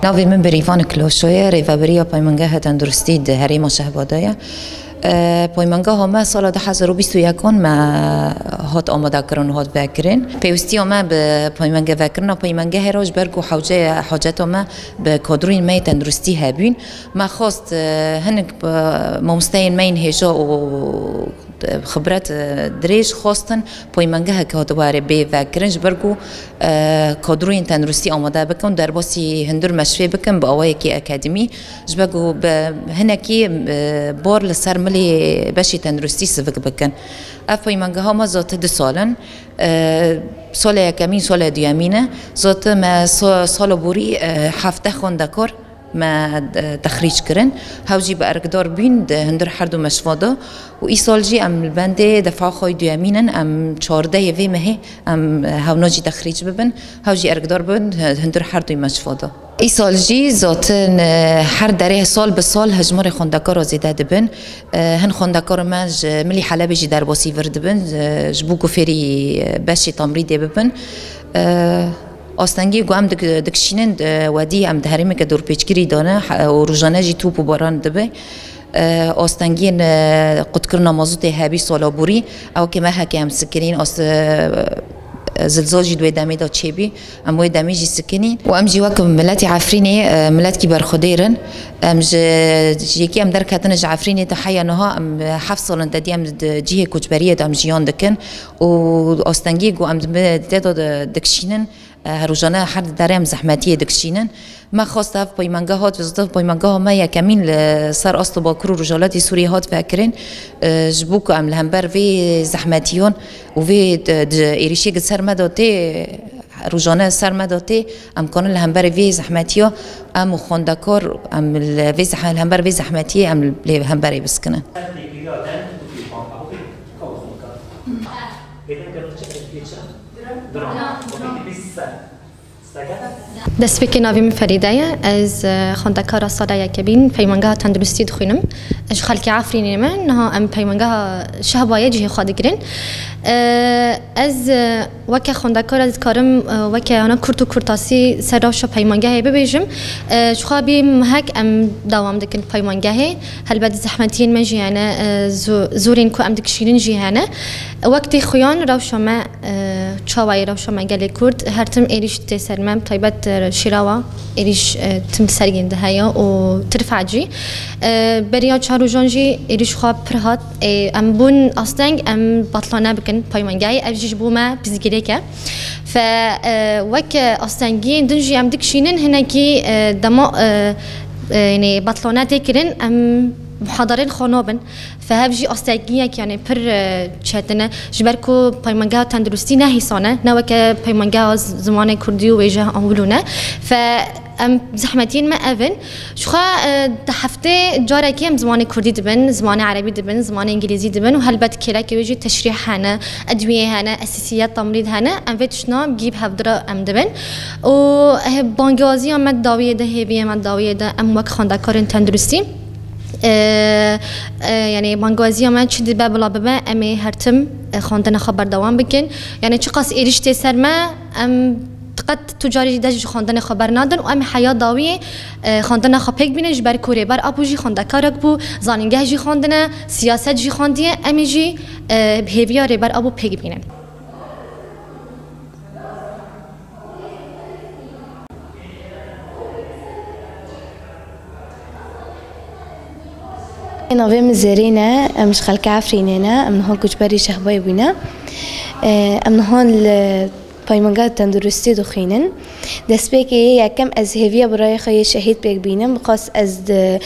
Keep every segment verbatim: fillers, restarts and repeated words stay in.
Navê min Birîvan Kloşo ye, rêvebiriya Peymangeha Tenduristî di Herêma Şehba de ye. E, peymangeha me sala du hezar û bîst û yekan me hat amadekirin û hat vekirin. Pêwistiya me bi peymenge vekirina peymengehê re ji ber ku hewce haceta me bi kadroyên me yê tenduristî hebûn. Me xwest, e, hinek, e, mamosteyên me yên hêja û, e, xibret, e, dirêj xwestin peymengeheke hatibû erê bê vekirin, ji ber ku, e, kadroyên tenduristî amade bikin, derbasî hundir meşfê bikin bi awayekî akademî, ji ber ku bi hinekî, e, bor li ser milê beşê tenduristî sivik bikin. Ev peymangeha me zat du sal in. E, sala yekemîn, sala duyemîn e. Zat me sa-, sala borî, e, hefteh xwendekar me, e, texrîc kirin. Hew jî bi erkdar bûn di hundir her du meşva de û îsal jî em li bendê defa xwe yê duyemîn in, em çardehê vê mehê em, e, hewna jî texrîc bibin, hew jî erkdar bibin, e, hundir her du meşva de. Îsal jî zatin, e, her derê sal bi sal hejmarê xwendekara zêde dibin. E, hin xwendekarên me ji milî Helebê jî derbasî vir dibin, e, ji bo ku fêrî, e, beşê temrîdê bibin. E, Astengî ku em dik-, dikişînin, di wedî em di herêmeke dorpêçkirî de ne, he-, û rojane jî top û baran dibe. E, astengiyên, e, qutkirina mazotê hebî sala borî, ew ke mehekê em sikinîn, as-, e, zilzal jî di wê demê de çêbî, em wê demê jî sikinîn. Û em jî wek miletî Efrînê, e, miletkî berxwedêr in. Em ji, ji yekî em derketine ji Efrînê de heya niha em heft sal in te dî em di cihê koçberiyê de em jiyan dikin. Û astengiyê ku em di, di tê de di, dikişînin, E, her rojane her derê em zehmetiyê dikişînin. Me xwest ev peymenge hat, zû peymenge me yekemîn li ser asta Bakur û Rojhilatê Sûriyê hat vekirin. E, ji bo ku em li hember vê zehmetiyan û vê di, di êrişê ku ser me de tê, rojane ser me de tê, em kanin li hember vê zehmetiya em û xwendekar, em li vê zeh-, li hember vê zehmetiyê em lê hemberê biskinin. Destpêkê navê min Ferîde ye. Ez, e, xwendekara sala yekemîn Peymangeha Tenduristî dixwînim. Ez ji xelkê Efrînê me. Niha em Peymangeha Şehbayê cihê xwe digirin. E, ez, e, weke xwendekar ez dikarim, e, weke ana kurt û kurtasî ser rewşa peymangehê bibêjim. E, ji xwe bî mehek em dewam dikin peymangehê. Helbet zehmetiyên me jî hene, e, zo-, zorên ku em dikişînin jî hene. Wek tê xuyan rewşa me, e, çawa ye rewşa me gelê Kurd, her tim êrîş tê ser me, bi taybet, e, şîrawa êrîş, e, tim sergên de heye û tirfa cî. E, beriya çar rojan jî êrîş xwe pir hat. E, em bûn asteng, em batlane bikin peymangehê, ev jî ji bo me pirsgirêk e. Fe, e, wek astengiyên din jî em dikişînin, hinekî, e, dema, e, e, yanî batlane tê kirin, em muhadarên xwe nabin. Fe hev jî astengiyek, yanî pir, e, çetin e. Ji ber ku peymangeha tenduristî ne hîsan e, ne weke peymangeha z-, zimanê kurdî û wêje Anwilû ne. Fe em zehmetiyên me ev in. Ji xwe, e, di heftê carekê em zimanê kurdî dibin, zimanê erebî dibin, zimanê îngilîzî dibin û helbet kêlekê wê jî teşrîh hene, edwiyê hene, esasiyet temrîd hene. Em vê tiştna gî bi hevdira em dibin. Û, e, bangewaziya me dawiyê de, hêviyê me dawiyê de, em wek xwendekarên tenduristî, e, e, yanî bangewaziya me çi dibe bila bibe, em ê her tim, e, xwendina xwe berdewam bikin. Yanî çiqas êrîş tê ser me, em qet tu carî jî dest ji xwendinê xwe bernadin û em ê heya dawiyê, e, xwendina xwe pêk bînin, ji ber ku Rêber Apo jî xwendekarek bû, zanîngeh jî xwendine, siyaset jî xwendiye, em ê jî, e, bi hêviya Rêber Apo pêk bînin. Navê min Zerîn e, em ji xelkê Efrînê ne, em niha koçberî Şehbayê bûne. E, em niha li Peymangeha Tenduristî dixwînin. Destpêkê yê yekem ez hêviya birayê xwe yê şehîd pêk bînim. Bixwast ez di,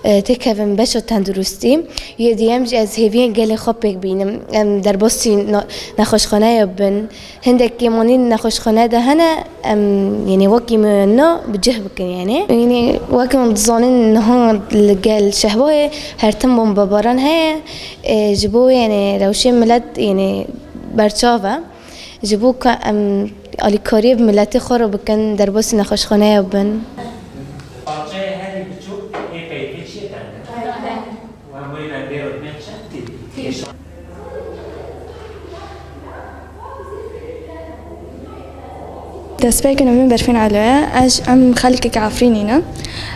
e, têkevim beşa tenduristî. Yê duyem jî ez hêviyên gelê xwe pêk bînim. Em derbasî na-, nexweşxaneya bin. Hindekî manîn nexweşxane de hene, em, yanî wekî me na bi cih bikin yanî. Yanî wekî hûn dizanin niha li gel Şehbayê her tim bombebaran heye. E, ji bo yanî rewşê milet yanî berçav e. Ji bo ku em alîkariyê bi miletê xwe re bikin, derbasî nexweşxaneya bin. Parçeyê herî biçûk ê peyvê çi ye tende? Û em wê lengê re bidin çend tî? Kêşan. Destpêkê navê min Berfîn Elo ye. Ez, em xelkek Efrînî ne.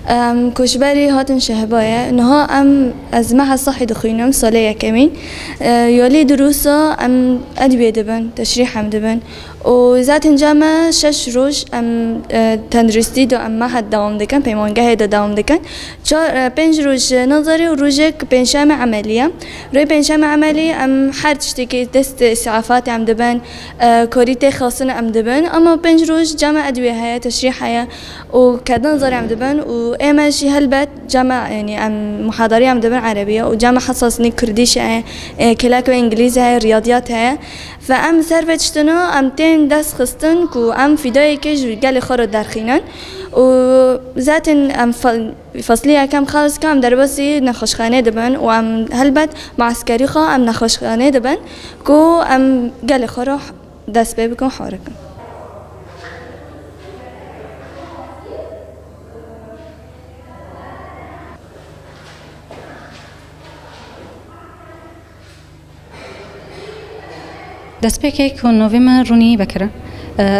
Em ku ji berî hatin Şehbayê. Niha em, ez meha Sahî dixwînim, salê yekemîn. E, yolî dirûsa em edwiyê dibin, teşrîh em dibin. Û zaten came şeş roj em, e, tenduristî de em meha dewam dikin, peymangehê de dewam dikin. Çar, e, pênc roj nazarî û rojek pêncşeme emelî ye. Rojê pêncşeme emelî em her tiştekî dest îsîafatê em dibin, e, korî tê xastin em dibin. Ama pênc roj came edwê heye, teşrîh heye û kedin zarî em dibin û ême jî helbet came, yanî em muhadarî em dibin erebî ye û came hesasnî kurdî jî heye, e, kelek ve îngilîz heye, riyadiyat heye. Ve em ser vê tiştine em tên dest xistin ku em fîdayekê ji gelê xwe re derxînin û zaten em fa-, Feslî yekem xalis ke em derbasî nexweşxanê dibin û em helbet mueskerî xwe em nexweşxanê dibin ku em gelê xwe re dest pê bikin horikin. Destpêkê ku navê min Rûnî Bekir e,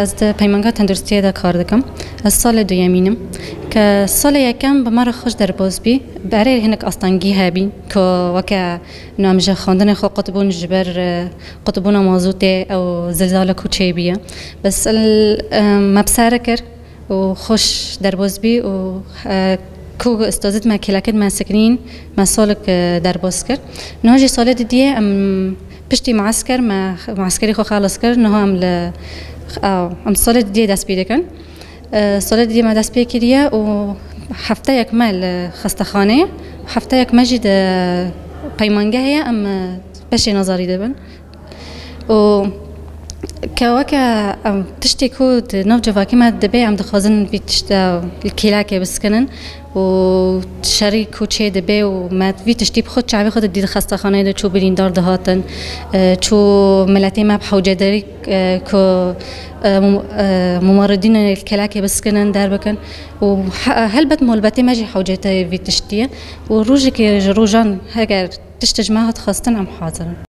ez di peymanga tenduristiyê de kar dikim. Ez salê duyemîn im. Ke salê yekem bi me re xweş derbas bî, berê hinek astengî hebî ku weke, no, em ji xwendinê xwe qut bûn ji ber, e, qutbûna mazûtê ew zilzale ku çêbîye. Bes, e, me bi ser kir û xweş derbas bî û, e, ku ustazit me, kêlekit me sikinîn, me salek, e, derbas kir. Niha jî salê didiyê em piştî muesker me mueskerî xwe xelas kir. Niha em li, e, em salê didiyê dest pê dikin. E, salê didiyê me dest pê kiriye û hefteyek me li xestexaneyê, hefteyek me jî di peymangehê ye, em, e, beşê nazarî dibin. Û ke weke em tiştê ku di nav civakê me dibe, em dixwazin vî tişta li kêlekê biskinin û şerî ku çê dibe û me vî tiştî bi xwe çavê xwe didî di xestexaneyê de çû birîndar dihatin, e, çû miletê me bi hewcedarî, e, ku, e, mum-, e, mumaridînê li kêlekê biskinin derbikin û he-, helbet malbetê me jî hewcedar vî tiştî ye û rojekê ji rojan heger tişt ji me hat xwestin em hazir in.